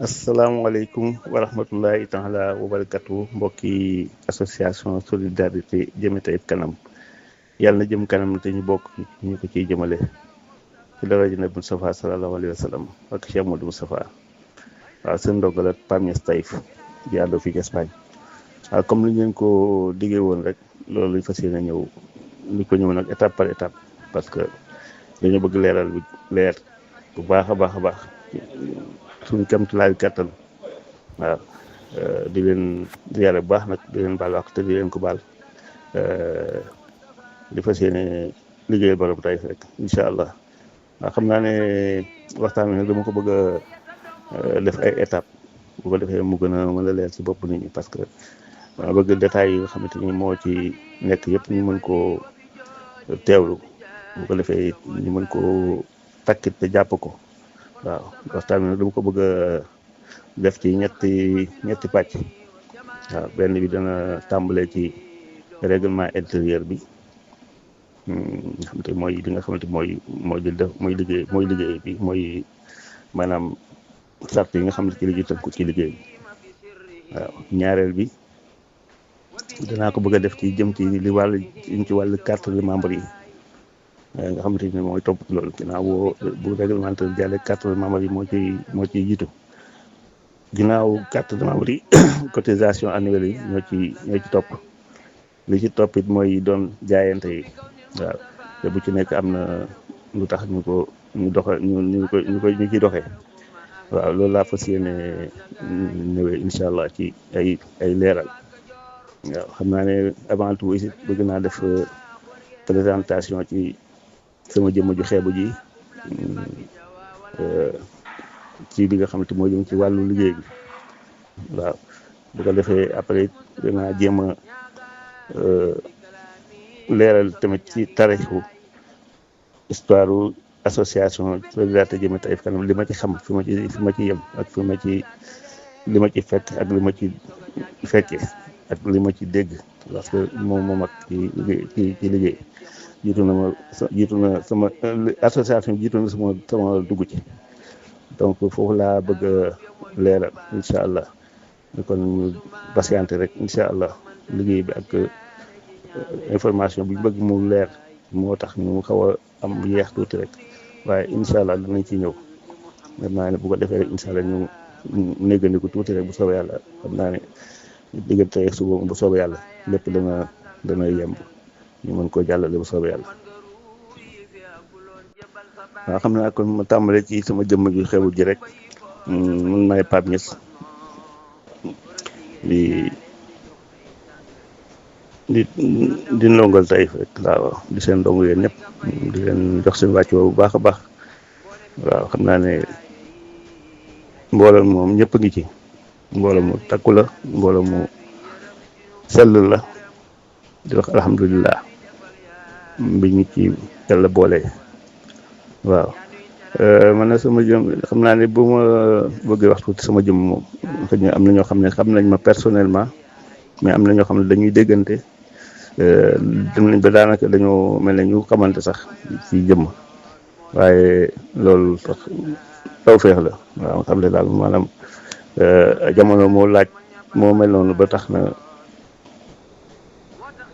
asalaamaaleykum wa rahmatullahi taala wa barakatu mbokki association solidarité jëme Taïf kanam yàlla na jëm kanam te ñu bokk ñu ko ciy jëmale ci daraja Nabi Moustapha sallallahu alayhi wa sallam ak Cheikh Modou Moustapha waaw seen ndogal ak Pamies Taïf di àddoo fii ci Espagne waaw comme li ngeen ko diggee woon rek loolu lañ fas yéene ñëw li ko ñëw nag étape par étape parce que dañoo bëgg leeral bi leer bu baax a baax suñu kamtulaay kàttan waaw di leen ziyaare bu baax nag di leen baal wax te di leen ko baal di fas yéene liggéeyal borom Taïf rek incha allah waaw xam naa ne waxtaan wi nag dama ko bëgg a def ay étape bu ko defee mu gën a mën a leer ci bopp nit ñi parce que dama bëgg détails yi nga xamante ni moo ci nekk yëpp ñu mën koo teewlu bu ko defee ñu mën koo takkit te jàpp ko waaw waxtaan bi nag dama ko bëgg a def ci ñetti pàcc waaw benn bi dana tàmbalee ci règlement intérieur bi nga xamante mooy li nga xamante mooy liggéey bi mooy maanaam sart yi nga xam ne ci liggéey tënku ci liggéey bi waaw ñaareel bi danaa ko bëgg a def ci jëm ci li ci wàllu carte de membre yi nga xamante ni mooy topp loolu ginnaaw bu réglementaire jàlle carte de membre yi moo ciy jiitu ginnaaw carte de membre yi cotisation annuelle yi ñoo ci topp li ci toppit mooy doon jaayante yi waaw te bu ci nekk am na lu tax ñu ciy doxee waaw loolu laa fas yéene ñëwee incha allah ci ay leeral waaw xam naa ne avant tout aussi bëgg naa def présentation ci sama jëmm ju xeebu ji ci li nga xamante moo jëm ci wàllu liggéey bi waaw bu ko defee après dinaa jéem a leeral tamit ci tarixu histoire association solidarité jëme Taïf kanam li ma ci xam fi ma ci yem ak li ma ci fekk ak li ma ci fekke ak li ma ci dégg parce que moom ak ci liggéey jiitu na sama association jiitu na sama dugg ci donc foofu laa bëgg a leeral incha allah kon ñu patienté rek incha allah liggéey bi ak information bi bëgg mu leer moo tax ñu xaw a am yeex tuuti rek waaye incha allah dinañ ci ñëw xam naa ne bu ko defee rek incha allah ñu néggandiku tuuti rek bu soobee yàlla xam naa ne diggante suba bu soobee yàlla lépp dana yemb ñu mën koo jàllale bu soobee yàlla waaw xam naa kon ma tàmbale ci sama jëmm ju xewu ji rek man maay Pamies di ndongal Taïf rek waaw di seen ndongo yéen ñëpp di leen jox seen wàcc bu baax a baax waaw xam naa ne mbooloo moom ñëpp a ngi ci mbooloo mu takku la mbooloo mu sell la di wax alhamdulilah bi ñu ci yàlla boole waaw man na sama jëm xam naa ne bu ma bëggee wax tuuti sama jëm moom xëy na am na ñoo xam ne xam nañ ma personnellement mais am na ñoo xam ne dañuy déggante dem nañ ba daanaka dañoo mel ne ñu xamante sax ci jëmm waaye loolu sax tawfeex la waaw xam ne daal maanaam jamono moo laaj moo mel noonu ba tax na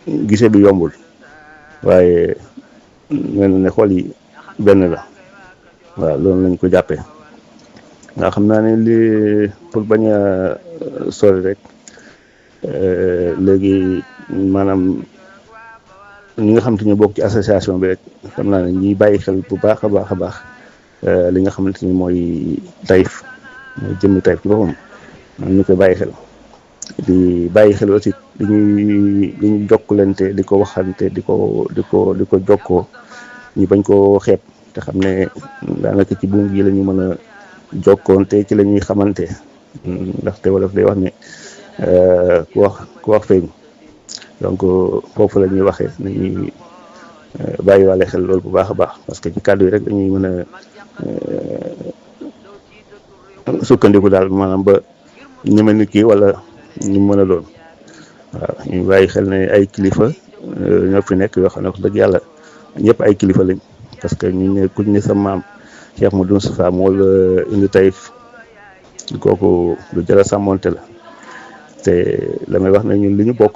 gise bi yombul waaye mel na ne xol yi benn la waaw loolu lañ ko jàppee nga xam naa ne li pour bañ a sori rek léegi maanaam ñi nga xam te ñu bokk ci association bi rek xam naa ne ñiy bàyyi xel bu baax a baax li nga xamante ni mooy Taïf mooy jëmmi Taïf ci boppam ñu koy bàyyi xel di bàyyi xel aussi li ñuy jokkalante di ko waxante di ko jokkoo ñu bañ koo xeeb te xam ne daanaka ci buum gi la ñu mën a jokkoonte ci la ñuy xamante ndaxte wolof day wax ne ku wax feeñ donc foofu la ñuy waxee nañuy bàyyiwaale xel loolu bu baax a baax parce que ci kàddu yi rek dañuy mën a sukkandiku daal maanaam ba ñu mel ni kii wala ñu mën a doon waaw ñu bàyyi xel ne ay kilifa ñoo fi nekk yoo xam ne wax dëgg yàlla ñëpp ay kilifa lañ parce que ñu ne kuñ ne sa maam Cheikh Modou Moustapha moo la indi Taïf kooku lu jar a sàmmonte la te la may wax ne ñun li ñu bokk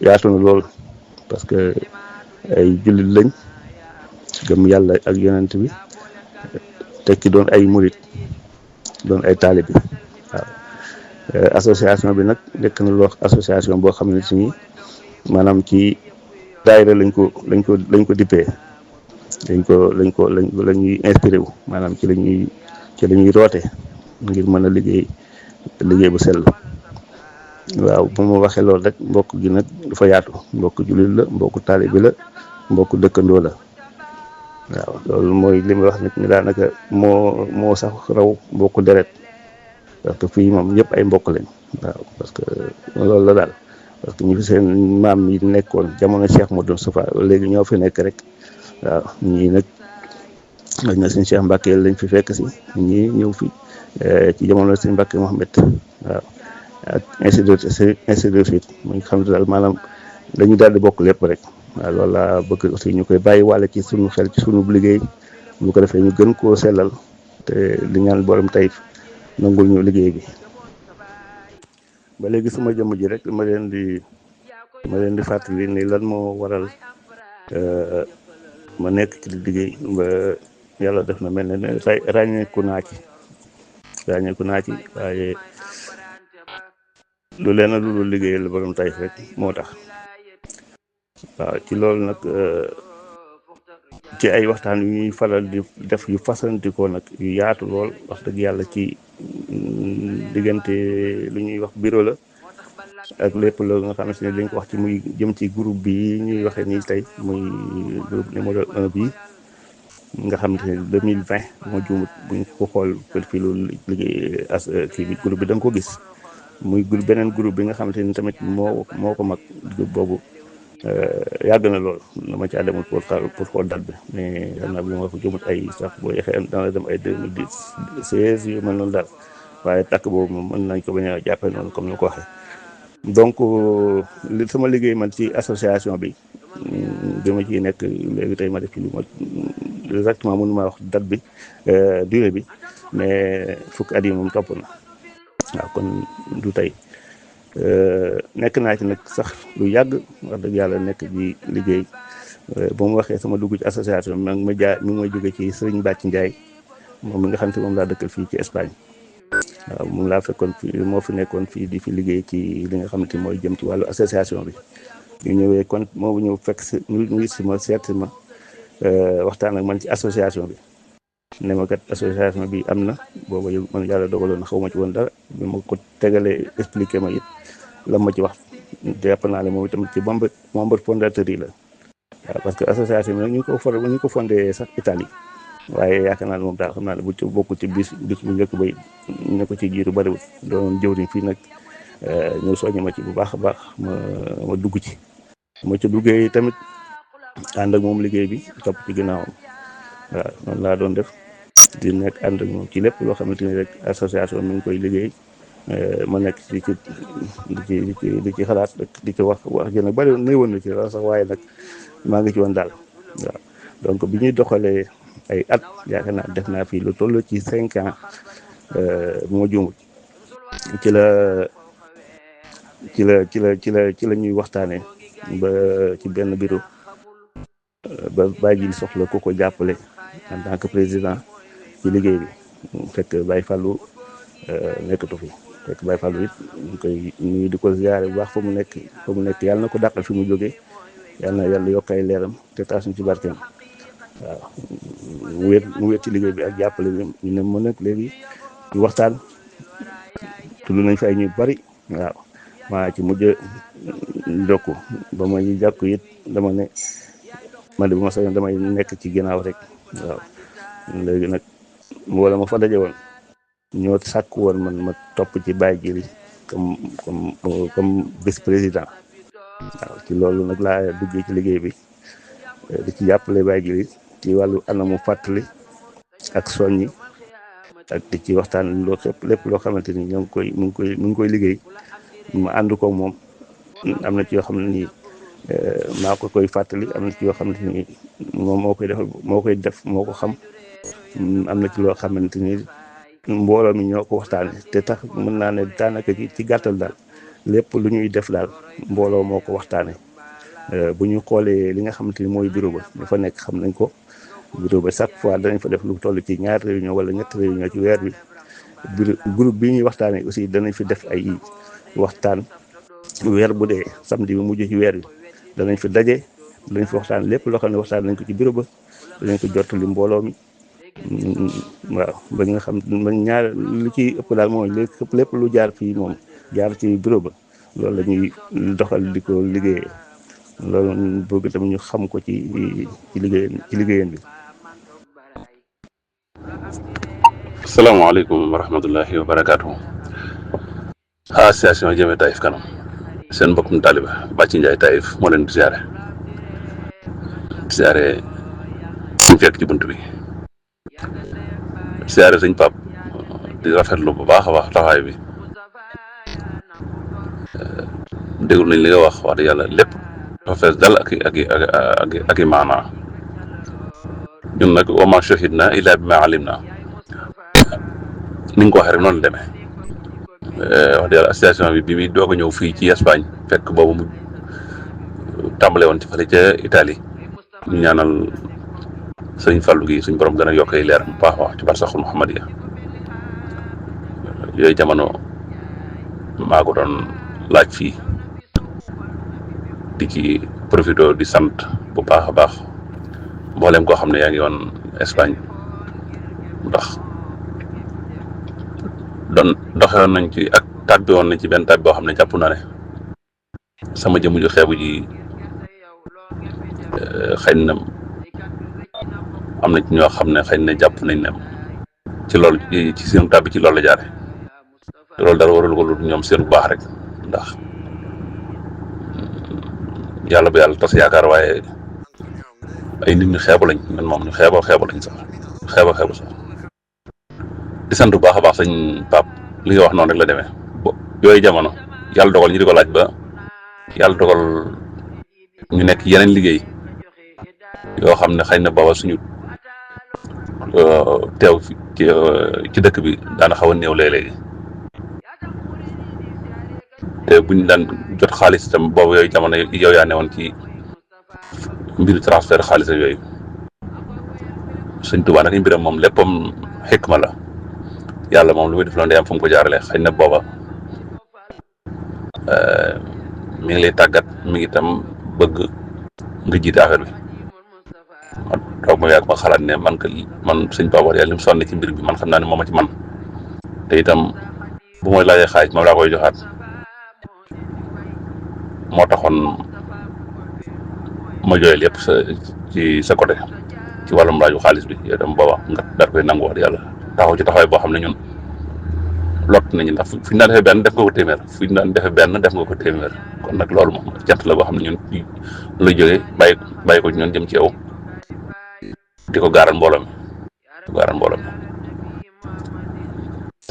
yaatu na lool parce que ay jullit lañ gëm yàlla ak yonent bi tekki doon ay murit doon ay taalibe waaw association bi nag nekk na loo association boo xam ne si nii maanaam ci daayira lañ ko dippee la ñuy inspiré wu maanaam ci la ñuy roote ngir mën a liggéey bu sell waaw bu ma waxee loolu rek mbokk gi nag dafa yaatu mbokk jullit la mbokk taalibe la mbokk dëkkandoo la waaw loolu mooy li ma wax nit ñi daanaka moo sax raw mbokk deret parce que fii moom ñëpp ay mbokk lañ waaw parce que loolu la daal parce que ñu fi seen maam yi nekkoon jamono Cheikh Modou Moustapha léegi ñoo fi nekk rek waaw ñii nag xëy na suñu Cheikh Mbacke lañ fi fekk si ñii ñëw fi ci jamono suñu Mbacke Mouhamed waaw ak ainsi de suite mu xam ne daal maanaam dañu daal di bokk lépp rek waaw loolu laa bëgg aussi ñu koy bàyyi wàlle ci suñu xel ci suñu liggéey bu ko defee ñu gën koo sellal te li ñaan borom tey nangul ñu liggéey bi. ba léegi suma jëmm ji rek ma leen di fàttali ni lan moo waral ma nekk ci liggéey ba yàlla def na mel ne ràññeeku naa ci waaye lu leen lu dul liggéeyal borom tey rek moo tax waaw ci loolu nag ci ay waxtaan yu ñuy faral di def yu fasantikoo nag yu yaatu lool wax dëgg yàlla ci diggante lu ñuy wax bureau la ak lépp la nga xamante ne dañ ko wax ci muy jëm ci groupe bi ñuy waxee nii tey muy groupe numéro 1 bi nga xamante ne 2020 moo juumut buñ ko xool profilu liggéey kii bi groupe bi da nga ko gis muy groupe beneen groupe bi nga xamante ni tamit moo ko mag groupe boobu yàgg na lool dama caa demul pour xool date bi mais xam naa bu ma ko jëmut ay sax boo yeexee dana dem ay 2016 yu mel noonu daal waaye takk boobu moom mën nañ ko bañ a jàppee noonu comme ni ko waxee. donc li sama liggéey man ci association bi ma ciy nekk léegi tey ma def ci lu ma exactement mënu maa wax date bi durée bi mais fukki at yi moom topp na waaw kon du tey. nekk naa ci nag sax lu yàgg wax dëgg yàlla nekk ji liggéey ba mu waxee sama dugg ci association bi mi ngi may jóge ci Serigne Bàcc Ndiaye moom mi nga xam te moom laa dëkkal fii ci Espagne waaw moom laa fekkoon fii moo fi nekkoon fii di fi liggéey ci li nga xamante mooy jëm ci wàllu association bi ñu ñëwee kon moo ñëw fekk si ñu si ma seet si ma waxtaan ak man ci association bi ne ma kat association bi am na booba yëg man yàlla dogaloon na xaw ma ci woon dara bi ma ko tegalee expliqué ma it la ma ci wax jàpp naa ne moom itam ci membre fondateur yi la waaw parce que association bi nag ñu ngi ko fondé sax Italie waaye yaakaar naa ne moom daal xam naa ne bu ci bokk ci bis bu njëkk bay ñu ko ci jiitu bariwul doon jëwriñ fii nag ñëw soññi ma ci bu baax a baax ma dugg ci ma ci duggee tamit ànd ak moom liggéey bi topp ci ginnaawam waaw noonu laa doon def di nekk ànd ak moom ci lépp loo xamante ni rek association mi ngi koy liggéey ma nekk di ci xalaat rek di ci wax ji nag bari néewoon na ci sax waaye nag maa ngi ci woon daal waaw donc bi ñuy doxalee ay at yaakaar naa def naa fii lu toll ci 5 ans bu ma juumut ci la ñuy waxtaanee ba ci benn bureau ba bàyyi ji soxla ku ko jàppale en tant que président ci liggéey bi fekk Baye Fallou nekkatu fi fekk Baye Fallou it ñu koy nuyu di ko ziare bu baax fa mu nekk yàlla na ko dàqal fi mu jógee yàlla na yàlla yokk ay leeram te taas ñu ci barkeem waaw mu wéet ci liggéey bi ak jàppale bi ñu ne ma nag léegi ñu waxtaan tudd nañ fi ay ñu bari waaw maa ci mujj jokku ba ma ñu jàkku it dama ne man de bu ma sañoon damay nekk ci ginnaaw rek waaw léegi nag wala ma fa daje woon ñoo sàkk woon man ma topp ci Baye Djily comme vice président waaw ci loolu nag laa duggee ci liggéey bi di ci jàppale Baye Djily ci wàllu anamu fàttali ak soññi ak di ci waxtaan lépp loo xamante ni ñoo ngi koy liggéey ma ànd ko moom am na ci yoo xam ne nii maa ko koy fàttali am na ci yoo xamante ni moom moo koy def moo ko xam am na ci loo xamante ni mbooloo mi ñoo ko waxtaane te tax mën naa ne daanaka ci gàttal daal lépp lu ñuy def daal mbooloo moo ko waxtaane bu ñu xoolee li nga xamante ni mooy bureau ba ñu fa nekk xam nañ ko. bureau ba chaque fois danañ fa def lu toll ci ñaari réunion wala ñetti réunion ci weer bi. groupe bi ñuy waxtaanee aussi danañ fi def ay waxtaan weer bu dee samedi bi mujj ci weer bi danañ fi daje danañ fi waxtaan lépp loo xam ne waxtaan nañ ko ci bureau ba danañ ko jottali mbooloo mi. waaw ba nga xam man ñaar lu ci ëpp daal mooy lépp lu jaar fii moom jaar ci bureau ba loolu la ñuy doxal di ko liggéeyee loolu bëgg tamit ñu xam ko ci liggéeyeen bi. asalaamaaleykum wa rahmatullahi wa barakaatu. association Jëme Taïf Kanam seen mbokkum taaliba Bàcci Njaay Taïf moo leen di siyaare suñ fekk ci bunt bi siyaare sëñ Pape di rafetlu bu baax a baax taxawaay bi déglu nañ li nga wax dëgg yàlla lépp dafa fees dal ak i maanaa ñun nag wa maa shahidnaa illaa bimaa alimnaa ni nga ko waxee rek noonu la demee wax dëgg yàlla association bi muy doog a ñëw fii ci Espagne fekk boobu mu tàmbale woon ci fële ca Italie ñu ñaanal sëñ Fallou gi suñ borom gën a yokk ay leer bu baax wax ci barsaxul Muhammadiya yooyu jamono maa ko doon laaj fii di ci profité di sant bu baax a baax mboolem koo xam ne yaa ngi woon Espagne ndax doxewoon nañ ci ak tàbbi woon nañ ci benn tàbbi boo xam ne jàpp naa ne sama jëmm ju xeebu ji xëy na am na ci ñoo xam ne xëy na jàpp nañ ne ci loolu ci seen tàbbi ci loolu la jaare te loolu dara warul ko lu ñoom seen bu baax rek ndax yàlla bu yàlla tas yaakaar waaye ay nit ñu xeebu lañ man moom ñu xeeboo lañ sax xeebu sax di sant bu baax a baax sëñ Pape li nga wax noonu rek la demee yooyu jamono yàlla dogal ñu di ko laaj ba yàlla dogal ñu nekk yeneen liggéey yoo xam ne xëy na booba suñu teew ci dëkk bi daana xaw a néew léeg-léegi te buñ daan jot xaalis itam boobu yooyu jamono yow yaa ne woon ci mbiru transfert xaalis ak yooyu sëñ Tuubaa nag mbiram moom léppam xikma la yàlla moom lu muy def loon day am fu mu ko jaarale xëy na booba mi ngi lay tàggat mi ngi tam bëgg nga jiite affaire bi ma toog ma yàgg ma xalaat ne man sëñ Pape wax yàlla li mu sonn ci mbir bi man xam naa ne moom a ci man te itam bu mooy laajee xaaj moom laa koy joxaat moo taxoon ma jooyal yëpp sa côté ci wàllum laaju xaalis bi yow itam booba nga daal koy nangu wax yàlla taxaw ci taxawaay boo xam ne ñun lot nañu ndax fu ñu daan defee benn def nga ko téeméer fu ñu daan defee benn def nga ko téeméer kon nag loolu moom jant la boo xam ne ñun lu jógee bàyyi ko ci ñun jëm ci yow di ko gaaral mbooloo mi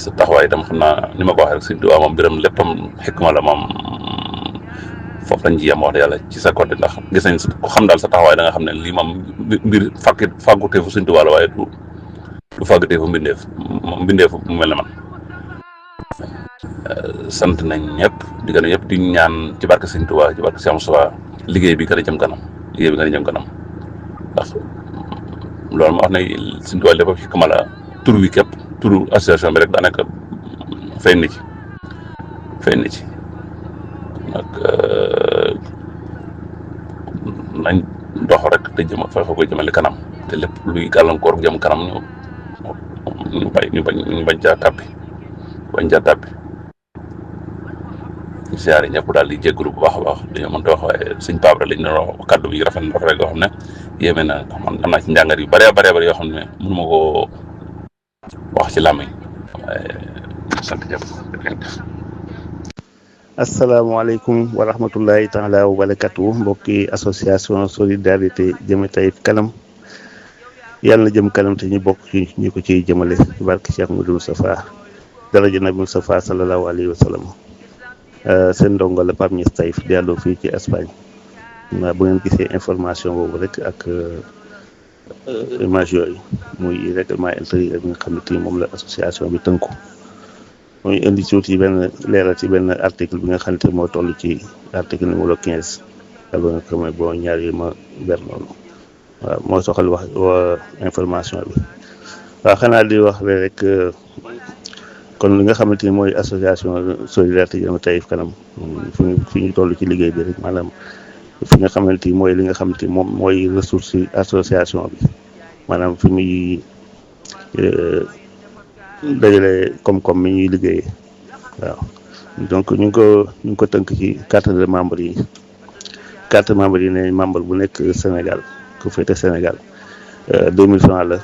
sa taxawaay itam xam naa ni ma ko waxee rek Sëñ Tuubaa moom mbiram léppam xikma la moom foofu lañ ci yem wax dëgg yàlla ci sa côté ndax gis nañ ko xam daal sa taxawaay da nga xam ne lii moom mbir fàgguteefu Sëñ Tuubaa la waaye du fàgguteefu mbindeefu mu mel ne man sant nañ ñëpp di gën a ñëpp di ñaan ci barke Sëñ Tuubaa ci barke Cheikh Moustapha liggéey bi gën a jëm kanam ndax loolu ma wax ne Sëñ Tuubaa lépp xikma la tur wi képp turu association bi rek daanaka feeñ na ci nag nañ dox rek te fa ko jëmale kanam te lépp luy gàllankoor jëm kanam ñu bañ caa tàbbi ñu siyaare ñëpp daal di jégalu bu baax a baax dañoo mënta wax waaye Sëñ Pape rek lañ doon wax kàddu bi rafet na rek yoo xam ne yéeme na ndax man am naa ci njàngat yu bëree yoo xam ne mënu ma koo wax ci làmmiñ waaye sant ñëpp. asalaamaaleykum wa rahmatullahi taala wa barakatu mbokki association solidarité Jëme Taïf Kanam yàlla na jëm kanam te ñu bokk ci ñu ko ciy jëmale ci barke Cheikh Modou Moustapha daraja Nabi Moustapha sallallahu alayhi wa sallam seen ndongo la Pape Niass Taïf delloo fii ci Espagne bu ngeen gisee information boobu rek ak image yooyu muy règlement intérieur bi nga xamante ni moom la association bi tënku muy indi tuuti benn leeral ci benn article bi nga xamante moo toll ci article numéro 15 ba nga xam ne boo ñaar yi ma ber noonu waaw moo soxal wax information bi waaw xanaa di wax rek kon li nga xamante ni mooy association solidarité Jëmmi Taïf Kanam fi ñu toll ci liggéey bi rek maanaam fi nga xamante ni mooy li nga xamante ni moom mooy ressource association bi maanaam fi muy dajale koom-koom mi ñuy liggéeyee waaw donc ñu ngi ko tënk ci carte de membre yi ne membre bu nekk Sénégal ku féete Sénégal 2000 francs la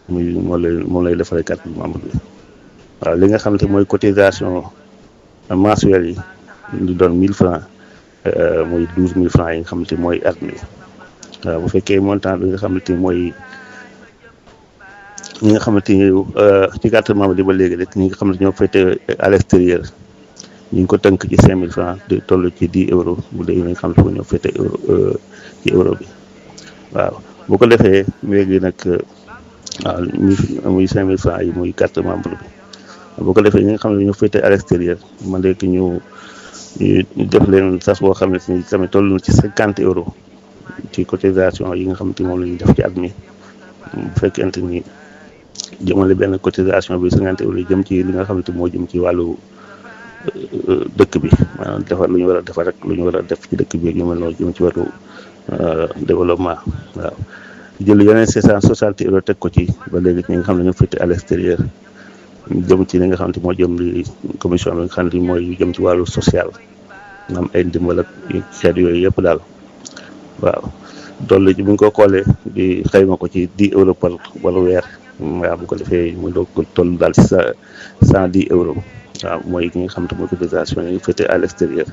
moom lay defaree carte de membre bi waaw li nga xamante mooy cotisation mensuelle yi di doon 1000 francs muy 12000 francs yi nga xamante mooy at mi waaw bu fekkee montant bi nga xamante ni mooy ñi nga xamante ni ci carte membre yi ba léegi rek ñi nga xamante ñoo féete à l'extérieur ñu ngi ko tënk ci 5000 francs di toll ci 10 euros bu dee ñi nga xamante ñoo féete ci euro bi waaw bu ko defee léegi nag waaw muy 5000 francs yi muy carte membre bi bu ko defee ñi nga xam ne ñoo féete à l'extérieur man léegi ñu def leen sax boo xam ne ni tamit toll na ci 50 euros ci cotisation yi nga xamante ni moom la ñuy def ci at mi bu fekkente ni jëmale benn cotisation bi 50 euros yi jëm ci li nga xamante moo jëm ci wàllu dëkk bi maanaam defar lu ñu war a defar rek lu ñu war a def ci dëkk bi ak yu mel noonu jëm ci wàllu développement waaw jël yeneen 660 euros teg ko ci ba léegi ñi nga xam ne ñoo féete à l'extérieur jëm ci li nga xamante moo jëm li commission bi nga xam ne mooy jëm ci wàllu social am ay ndimbal ak xeet yooyu yëpp daal waaw dolli ci bu ñu ko xoolee di xayma ko ci 10 euros par weer waaw bu ko defee mu doog ko toll daal ci 110 euros waaw mooy ki nga xamante mooy cotisation yi féete à l'extérieur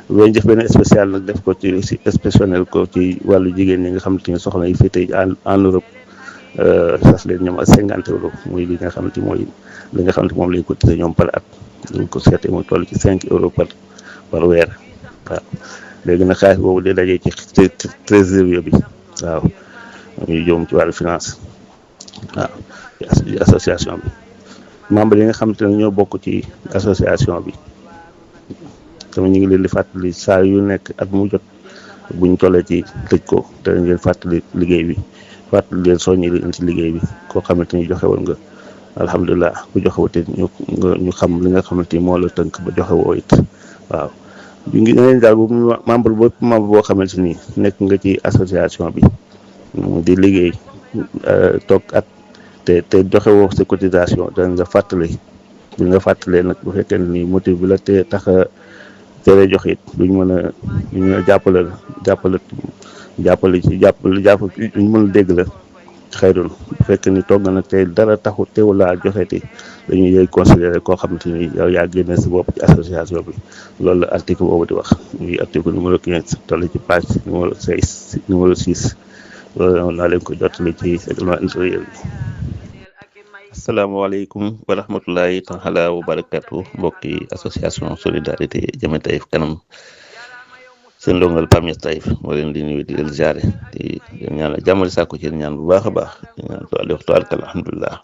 loolu def benn spécial nag def ko ci exceptionnel ko ci wàllu jigéen ñi nga xamante ni soxna yi féete en Europe sas leen ñoom ak 50 euros muy li nga xamante mooy li nga xamante moom lay cotiser ñoom par at ñu ko seetee mu toll ci 5 euros par weer waaw léegi nag xaalis boobu di dajee ci trésorier bi waaw ñuy jëm ci wàllu finance waaw ci association bi membre yi nga xamante ne ñoo bokk ci association bi tamit ñu ngi leen di fàttali saa yu nekk at mu jot buñ tollee ci tëj ko te dañ leen fàttali liggéey bi fàttali leen soññi leen ci liggéey bi koo xamante ni joxe woon nga alhamdulilah bu joxe woo ñu xam li nga xamante ni moo la tënk ba joxe woo it waaw. ñu ngi leen daal bu membre boo xamante ni nekk nga ci association bi di liggéey toog at te joxe woo sa cotisation dañ nga fàttali bi nga fàttalee nag bu fekkee ni motif bi la te tax a tere jox it duñ mën a jàppale duñ mën a dégg la xëyrul bu fekkee ni toog nga nag te dara taxu teewulaa joxeeti dañuy yooy considéré koo xamante ni yow yaa génne si bopp ci association bi loolu la article boobu di wax muy article numéro 15 toll ci page numéro 6 loolu naa leen ko jottali ci règlement intérieur bi. asalaamaaleykum wa rahmatulahi taala wa barakatu mbokki association solidarité Jëmmi Taïf Kanam seen ndongal Pape Niass Taïf moo leen di nuyu di leen ziare di leen ñaanal jàmm di sàkku ci ñaan bu baax a baax di ñaan tool waxtu alkal alhamdulilah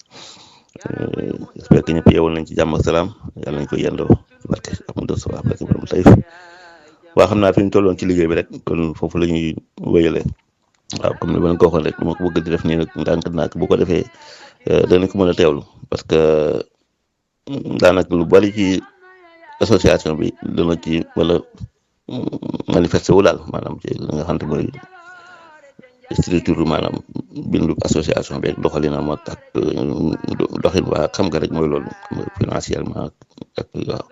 j'espère que ñëpp yeewal nañ ci jàmm ak salaam yàlla nañ ko yendoo barke Amadou Sow barke borom Taïf waa xam naa fi ñu tolloon ci liggéey bi rek kon foofu la ñuy wéyale waaw comme ni ma leen ko waxoon rek du ma ko bëgg di def nii nag ndànk-ndànk bu ko defee danañ ko mën a teewlu parce que daanaka lu bari ci association bi dana ci wala manifesté wu daal maanaam ci li nga xam ne mooy structure maanaam bindu association bi doxalinam ak doxin waa xam nga rek mooy loolu financièrement ak waaw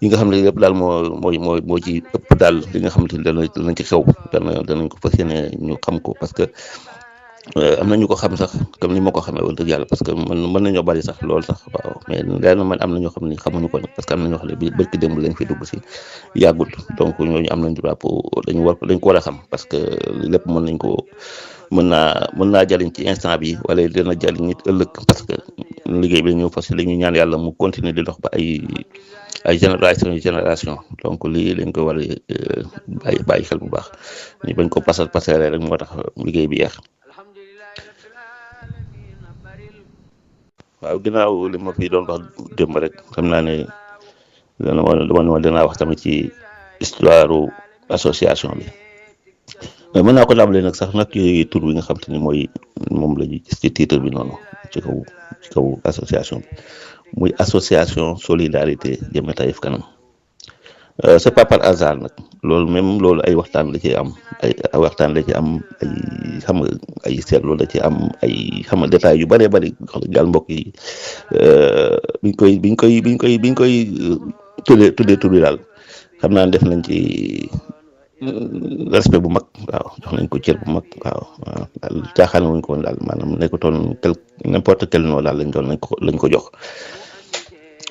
yi nga xam ne yëpp daal moo ci ëpp daal li nga xamante ni danañ ci xew danañ ko fas yéene ñu xam ko parce que am na ñu ko xam sax comme ni ma ko xamee woon dëgg yàlla parce que mën nañoo bari sax loolu sax waaw mais leer na man am na ñoo xam ni xamuñu ko nag parce que am na ñoo xam ne bi barki démb lañ fi dugg si yàggul donc ñooñu am nañ droit dañ ko war a xam parce que lépp mën naa jariñ ci instant bi wala dina jariñ nit ëllëg parce que liggéey bi dañoo fas ñu ñaan yàlla mu continuer di dox ba ay génération donc lii lañ ko war a bàyyi xel bu baax ñu bañ ko passer rek moo tax liggéey bi yeex waaw ginnaaw li ma fi doon wax démb rek xam naa ne dama dinaa wax tamit ci histoire association bi mais mën naa ko tàmbalee nag sax nag ci tur bi nga xam te ni mooy moom la ñuy gis ci titre bi noonu ci kaw association bi muy association solidarité Jëme Taïf Kanam. C'est pas par hasard nag loolu ay waxtaan la ci am ay xam nga ay seetlu la ci am ay xam nga détails yu bëree bëri wax dëgg yàlla mbokk yi biñ koy tuddee tur bi daal xam naa def nañ ci respect bu mag waaw jox nañ ko cër bu mag waaw daal caaxaan wuñ ko woon daal maanaam nekkutoon n'importe quel nom daal lañ ko jox.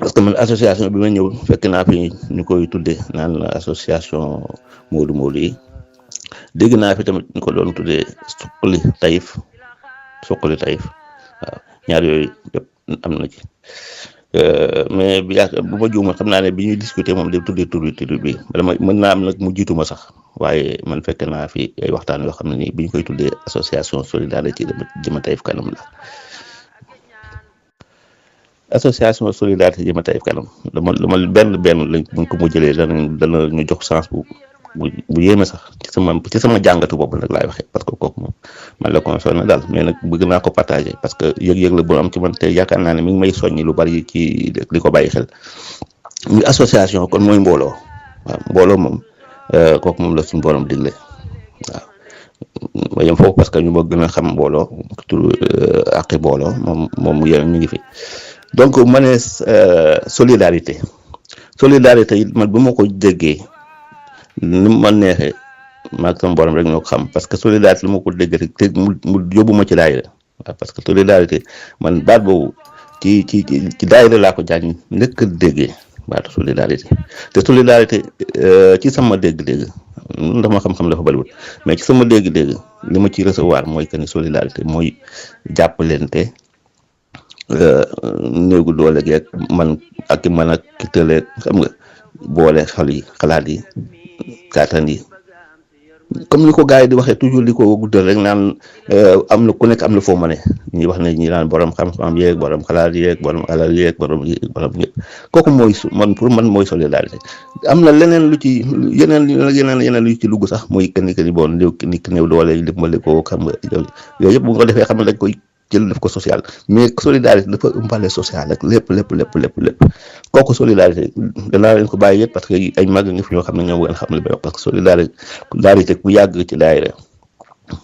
parce que man association bi ma ñëw fekk naa fi ñu koy tuddee naan la association Modou Modou yi dégg naa fi tamit ñu ko doon tuddee Suqali Taïf waaw ñaar yooyu yëpp am na ci mais bu ma juumee xam naa ne bi ñuy discuter moom day tuddee tur bi mën naa am nag mu jiituma sax waaye man fekk naa fi ay waxtaan yoo xam ne nii bi ñu koy tuddee association solidarité Jëme Taïf Kanam la. association solidarité Jëme Taïf Kanam dama benn lañ buñ ko mu jëlee dana ñu jox sens bu yéeme sax ci sama jàngatu boobu nag laay waxee parce que kooku moom man la concerné daal mais nag bëgg naa ko partager parce que yëg-yëg la bu am ci man te yaakaar naa ne mi ngi may soññi lu bari ci di ko bàyyi xel muy association kon mooy mbooloo waaw mbooloo moom kooku moom la suñu borom digle waaw ma yem foofu parce que ñu ma gën a xam mbooloo tur aqi mbooloo moom yéen ñu ngi fi. donc ma ne solidarité yi man bu ma ko déggee ni ma neexee maag sama borom rek ñoo ko xam parce que solidarité lu ma ko déggee rek te mu yóbbu ma ci daayira waaw parce que solidarité man baat boobu ci daayira laa ko jàng nekk déggee baatu solidarité te solidarité ci sama dégg-dégg ndax ma xam-xam dafa bariwul mais ci sama dégg-dégg li ma ci recevoir mooy que ni solidarité mooy jàppalante néegu doole geeg man ak ki tëleeg xam nga boole xalaat yi kàttan yi comme ni ko gars yi di waxee toujours di ko guddal rek naan am na ku nekk am na foo mëne ñuy wax ne ñi naan borom xam-xam yeeg borom xalaat yeeg borom alal yeeg borom yëpp kooku mooy pour man mooy solidarité. am na leneen lu ci yeneen lu ci dugg sax mooy kenn bon néew doole yi dimbali ko xam nga yooyu yëpp bu nga ko defee xam ne dañ koy jël def ko social mais solidarité dafa ëmbale social ak lépp kooku solidarité danaa leen ko bàyyi yëpp parce que ay mag ngi fi ñoo xam ne ñoo gën a xam li may wax parce que solidarité bu yàgg ci daayira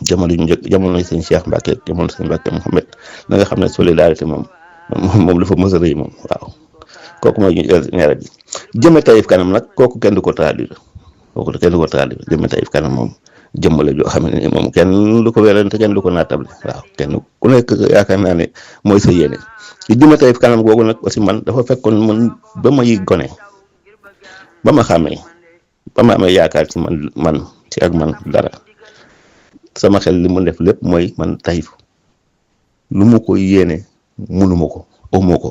jamono sëñ Cheikh Mbacke jamono sëñ Mbacke Mouhamed da nga xam ne solidarité moom dafa mës a rëy moom waaw kooku mooy ñaare bi. Jëme Taïf Kanam nag kooku kenn du ko traduire Jëme Taïf Kanam moom jëmm la joo xam ne moom kenn du ko werante kenn du ko naatable waaw kenn ku nekk yaakaar naa ne mooy sa yéene ci Jëme Taïf Kanam googu nag aussi man dafa fekkoon man ba may gone ba ma xàmmee ba ma amee yaakaar ci man ci ak man dara sama xel li mu def lépp mooy man Taïf lu mu ko yéene munuma ko amoo ko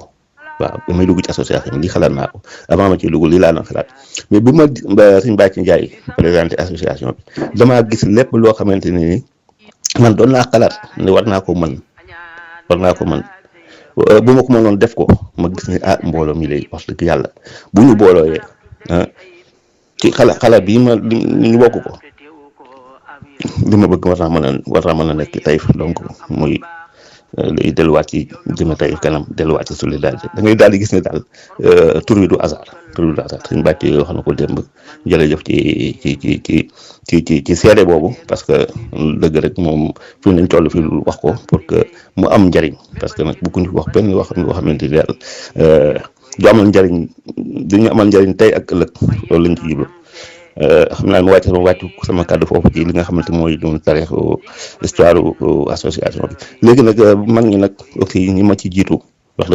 waaw ba may dugg ci association lii xalaat naa ko avant ma ci dugg lii laa doon xalaat mais bu ma Sëñ Bàcci Njaay présenté association bi damaa gis lépp loo xamante ne ni man doon naa xalaat ne war naa ko mën bu ma ko mënoon def ko ma gis ne mbooloo mi léegi wax dëgg yàlla bu ñu boolooyee ci xalaat bii ñu bokk ko li ma bëgg war naa mën a nekk Taïf donc muy luy delluwaat ci Jëme Taïf Kanam delluwaat ci solidarité da ngay daal di gis ne daal tur wi du hasard suñu bàcc wax na ko démb jërëjëf ci seede boobu parce que dëgg rek moom fi nañ toll fi wax ko pour que mu am njariñ parce que nag bu ko ñu wax benn wax loo xamante ni daal du amal njariñ duñu amal njariñ tey ak ëllëg loolu lañ ci jublu. xam naa ma wàccu sama kàddu foofu ci li nga xamante mooy doon taarixu histoire association bi léegi nag mag ñi nag aussi ñi ma ci jiitu wax